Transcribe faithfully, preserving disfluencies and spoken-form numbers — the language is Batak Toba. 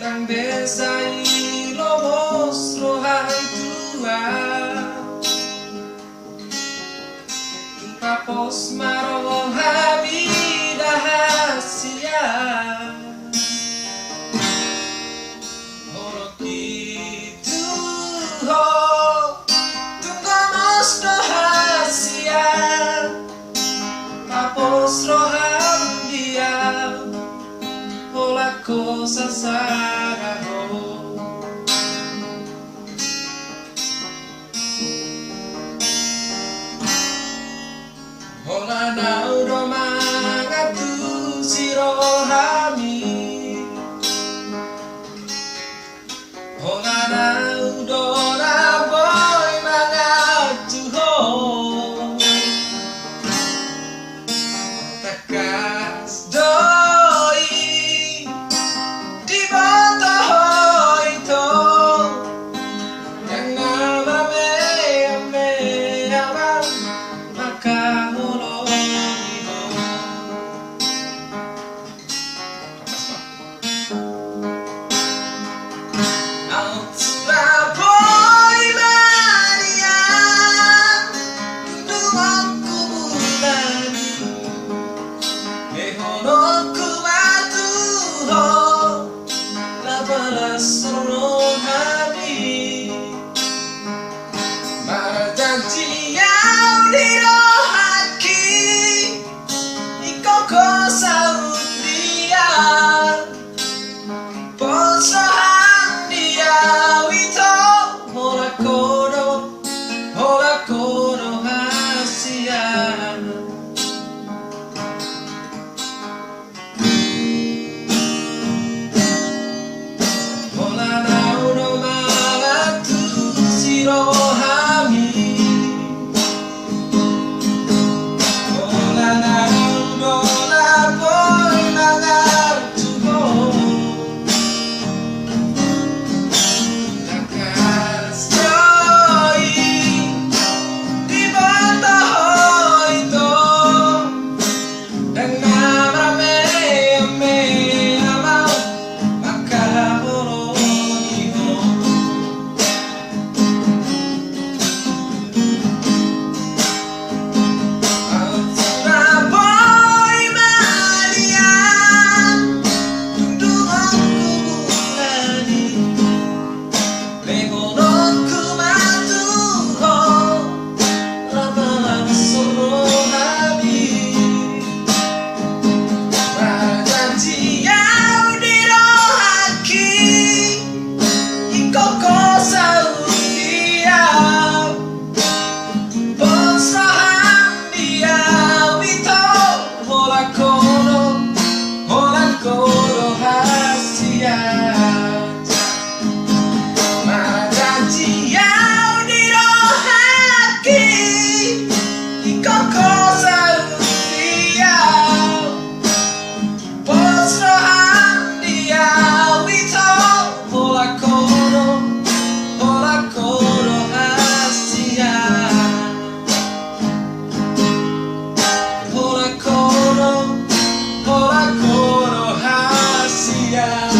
Nang be sai lomos roham tu ahu, tung papos ma rohami da hasian. Holongki tu ho, tung gomos do hasian. Papos roham di ahu, holan ho sasada ho. Holan ahu do mangantusi rohami. Holan ahu do na boi mangantusi ho. Tangkas do i diboto ho ito. Ndang na mameamea ma mangkaholongi ho. Aut sura boi mania, dungdungonku bulan i, lehononku ma tu ho, lapalas rohami. Marjanji ahu di rohangki, ingkon ho saut di ahu. Pos roham di ahu ito, holan ho do, holan ho do hasian. Holan ahu do mangantusi rohami. Holan ahu do na boi mangantusi ho. Tangkas do i diboto ho ito. Ndang na mameamea ma mangkaholongi ho. Aut sura boi mania, dungdungonku bulan i, lehononku ma tu ho, lapalas rohami. Marjanji ahu di rohangki, ingkon ho saut di ahu. Pos roham di ahu ito, holan ho do, holan ho do hasian. Marjanji ahu di rohangki, ingkon ho saut di ahu. Pos roham di ahu ito, holan ho do, holan ho do hasian. Holan ho do, holan ho do hasian.